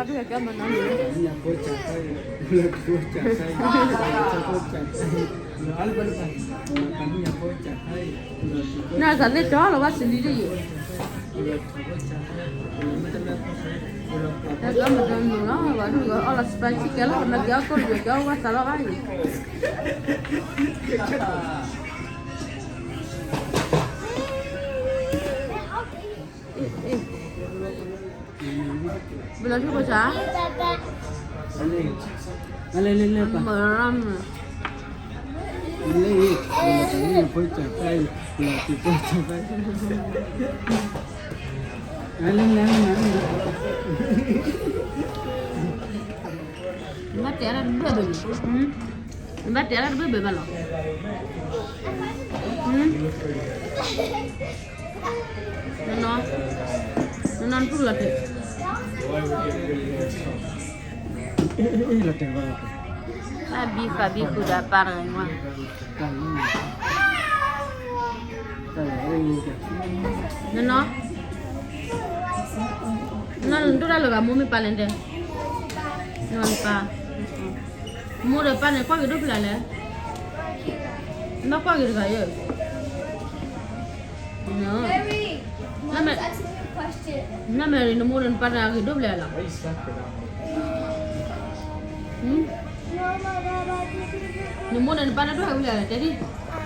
ကဲမနီၤန့ၣ် နသးသ့ၣ်တီလီၤဘၣ်စလံတယံၤ တၢ်ကမၤတၢ်မနီၤလီၤ ဘၣ်ဒိၣ်အီၣ်လီၤ spicy ကဲလီၤ မ့ၢ်ကဲအီၣ်ကိၣ်တဘ့ၣ် ကဲအီၣ်ဝဲသးလီၤဘၣ်အံၤ ဘယ်လိုဖြစ်ပေါ်တာ လဲလဲလဲပါ မရမ်း လဲ မ့ၢ်တဲရၣ်တဘၣ်ဘၣ်န့ၣ် မ့ၢ်ဘၣ်တဲရၣ်တဘၣ်ဘၣ်ဘၣ်လီၤ နနီၤ နနီၤနပုၢ်လီၤတဲာ် လီၤတဲာ်ဘၣ်လီၤတဲာ် တၢ်ဘံဃာ်ဘံဃုာ်ဒီးပၢ်တဂၤညီ နနီၤ နနီၤ နဒိၣ်တၢ်လၢဂၤမိၢ်မ့ၢ်ပၢ်လဲၣ်တဲ နနီၤနပၢ် မိၢ်ဒီးပၢ်န့ၣ်ကွၢ်က့ၤဒိၣ်ဖျဲးလဲၣ် နဘၣ်ကွၢ်က့ၤတဂၤယဲၢ် နမဲာ်ရံ နမိၢ်ဒီးနပၢ်တဂၤဂ့ၤဒိၣ်ဖျဲးလီၤ နမိၢ်ဒီးနပၢ်တၢ်ဒိၣ်ဟဲဝံၤလဲၣ် တဲဒ် ကွၢ်ဖျဲးဒီး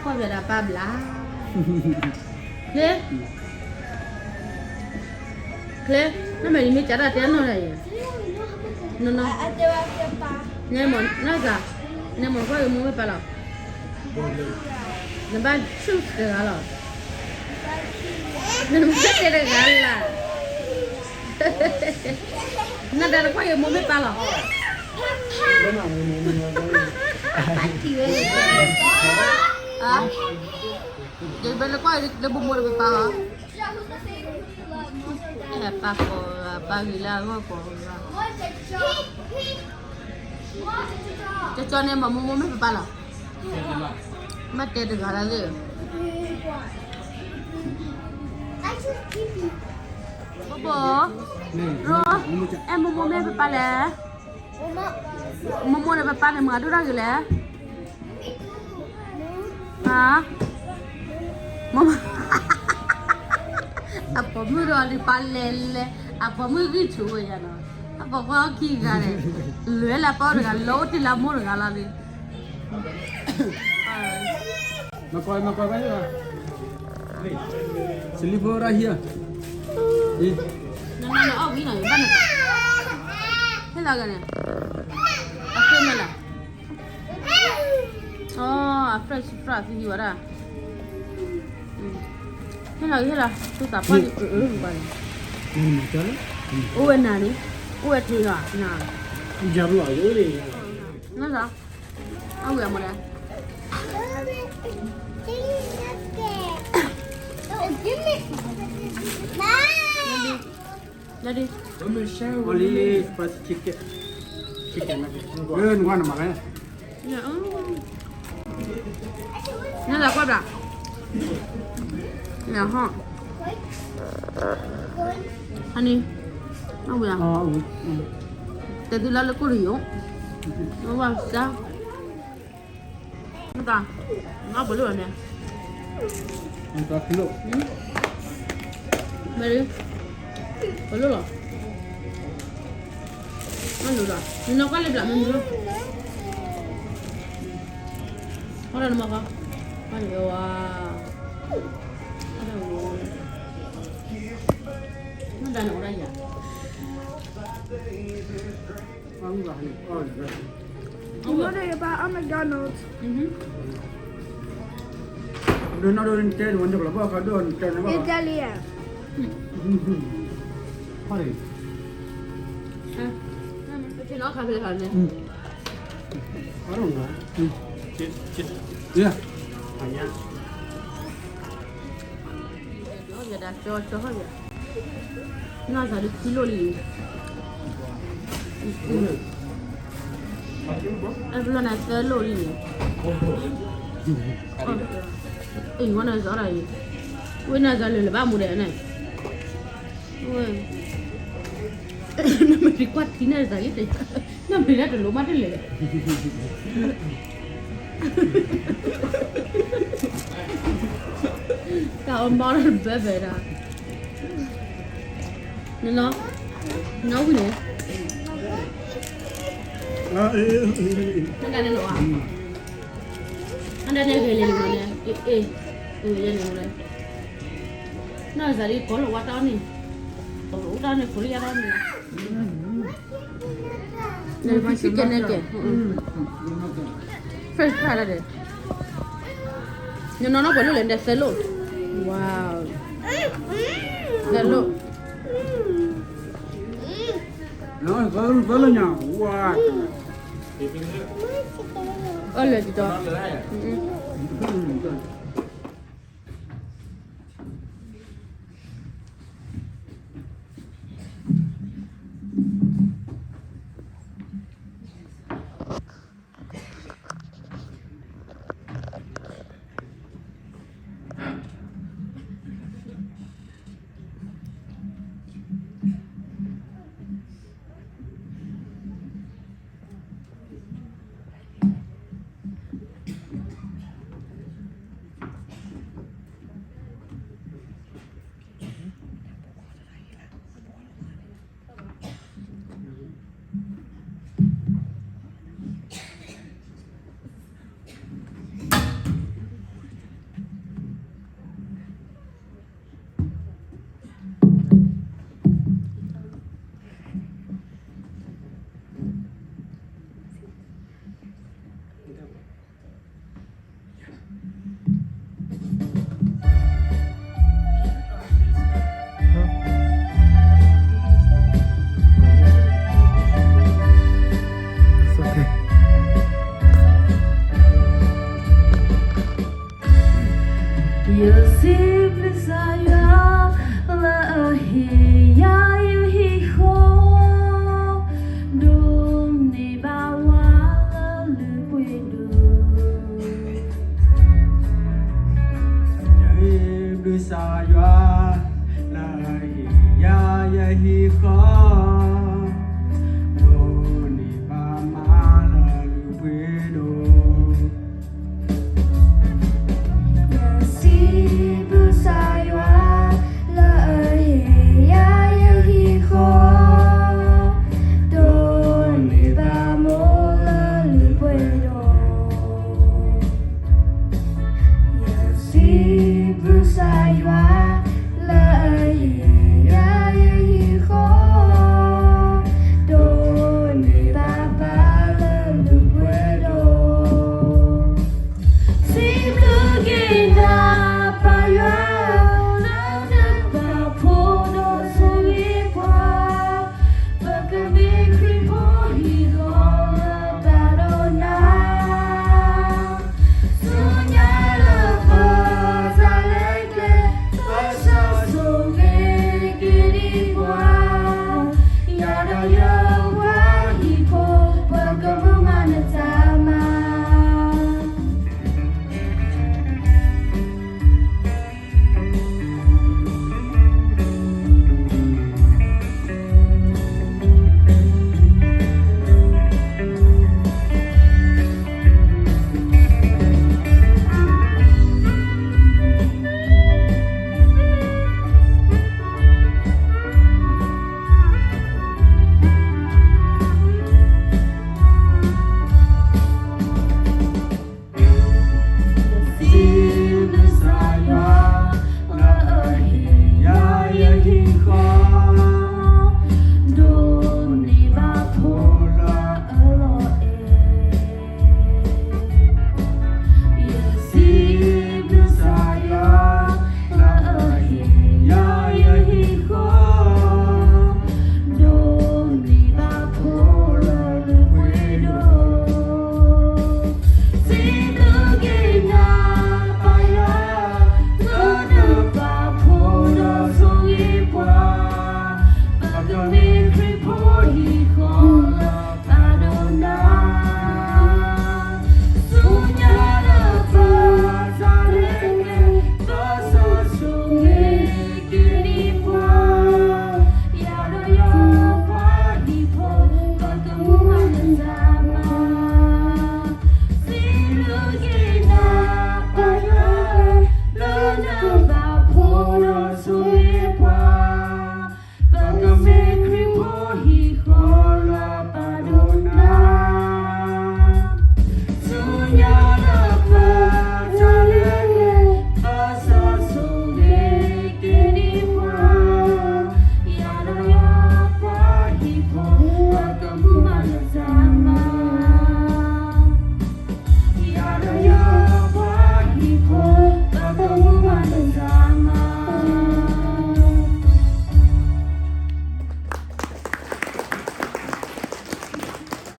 ပၢ်ဘျါ ချ့ ချ့ နမဲာ်ရံမ့ၢ်ကၢ်တၢ်တဲနီၢ်ဒၣ်ယဲၢ် နနီၤ နဲမ့ၢ်နသး နဲမ့ၢ်ကွၢ်က့ၤမိၢ်မ့ၢ်ပၢ်လီၤ နဘၣ်ဆူၣ်တဂၤလီၤ နဘၣ်တဲတဂၤလၢ် နတၢ်တကွၢ်က့ၤမိၢ်မ့ၢ်ပၢ်လီၤ ပၢ်ထံၣ်ဝဲ ဒ်ဘဲလၢကွၢ်လၢပမိၢ်တပၢ်လီၤ ပၢ်ကိးဂၤ ပၢ်ဂ့ၤလၢအဂီၢ်ကိးဂၤ ကၠီကၠီန့ၣ်မ့ၢ်မိၢ်မိၢ်မ့ၢ်ပၢ်ပၢ်လီၤ မ့ၢ်တဲတဂၤလၢ်လၢ် ဘိဘိ ရိ အဲၣ်မိၢ်မိၢ်မ့ၢ်ပၢ်ပၢ်လဲၣ် မိၢ်မိၢ်န့ၣ်ပၢ်ပၢ်န့ၣ် မၤဒိၣ်တၢ်ဂ့ၤလဲၣ် ဟါ မိၢ်မိၢ် အပိာ်မုၣ်ဒီးလံပၢ်လဲၤလဲၤ အပိာ်မုၣ်ဂံၢ်ဆူၣ်ဝဲယၤနီၤ အပိာ်ခွါအီၣ်ခံဂၤန့ၣ် လဲၤလၢပၢ်အိၣ်တဂၤ လီၤအိၣ်တ့ၢ်လၢမိၢ်တဂၤလီၤလံ မကွၢ်မကွၢ်ဘၣ်ဟ့ၣ်ဘၣ် စလံဖိရၣ်ဟံၣ် နနအီၣ်ဝံၤနီၤ ဘၣ်န ဟ့ၣ်လီၤဂၤန့ၣ် အဃ့မ့ၢ်လၢ အ fresh fry သံဟံးဝဲဒၣ် ဟ့ၣ်လီၤဟ့ၣ်လီၤ သူၣ်သးပှၢ်န့ၣ် အၢအၢဘၣ်န့ၣ် အိၣ်ဝဲနၤန့ၣ် အိၣ်ဝဲထံလီၤ နၤ နၤ အဝံၤအမ့ၢ်လဲၣ် Daddy. Only spicy chicken. Chicken nugget. Ơ, ngon mà cái. Nó là quoi bla? Là ho. Honey. Nó bla. Ờ, ừ, ừ. Tao tôi lo lắm cô rượu. Nó vào sao? Nta, nta palo ne. Nta palo. Mari, palo lo. Nta lo. Nta kwa le bla mami lo. Ora no maka. Ora wa. Ora wa. Nta no ora ya. Ora ya ba McDonald's. Italia. I don't know. Yeah. နသးဒုးခံလိၣ်လံ, အဲဘျီန့ၣ်သၢလိၣ်လံန့ၣ်, အံၤဝဲန့ၣ်ဇီဒၣ်အံၤ, ဝဲန့ၣ်ဇီလၢလၢဘၣ်မူဒဲးန့ၣ်, ဝဲ နမ့ၢ်ကွၢ်ထံန့ၣ်သးလံတ, နမ့ၢ်ဒၣ်တလိၤမးတလဲၣ်, တၢ်အီၣ်မီၢ်တဘၢဘၢဒၣ်, နနီၤ, နီၤဝံၤန့ၣ်, နတၢ်န့ၣ်လီၤဧါ, နတၢ်န့ၣ်ဂ့ၤလံမးန့ၣ်, အ့ၣ်, အ့ၣ်, ဂ့ၤန့ၣ်, နီၢ်သးလံကိးလီၤဝါတီန့ၣ်, ကိးလီၤဝါတီန့ၣ်လီၤန့ၣ်, နဖံကဲနဲကဲ, fresh ဖးဒၣ်ဒဲး, နနီၤနီၤပှဲၤလိၣ်လဲၣ် နတဲသၢလိၣ်, wow, သၢလိၣ်, သၢလိၣ်ညါ, wow, အီၣ်လၢာ်ဒ်သိး,